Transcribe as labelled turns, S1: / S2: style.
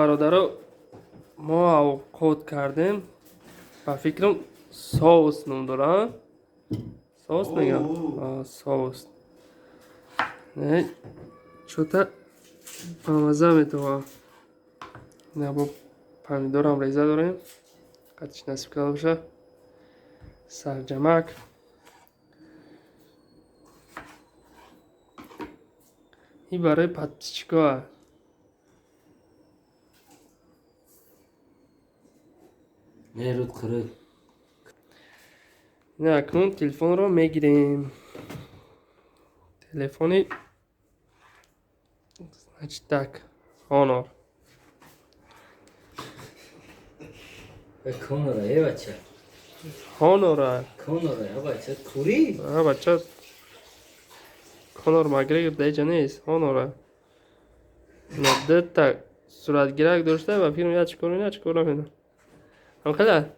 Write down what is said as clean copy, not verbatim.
S1: Бародаро, мо авқот кардем. Ба фикрам, соус ном дора. Соус мегам, соус чота бамаза метова. Бо помидорам реза дорем, қатиш насиб карда боша. Сарҷамак и барои подписчикоа.
S2: Неруд қирик.
S1: Ина акнун телефонро мегирем. Телефони, значит, так, Honor.
S2: Конора, э бача.
S1: Honor.
S2: Конора, э бача, кури?
S1: А бача, Конор Макгрегор даиҷа нест, Honor. На дта суратгирак дошта, ба филм я чикор мена, чикор намена. Ҳам хела?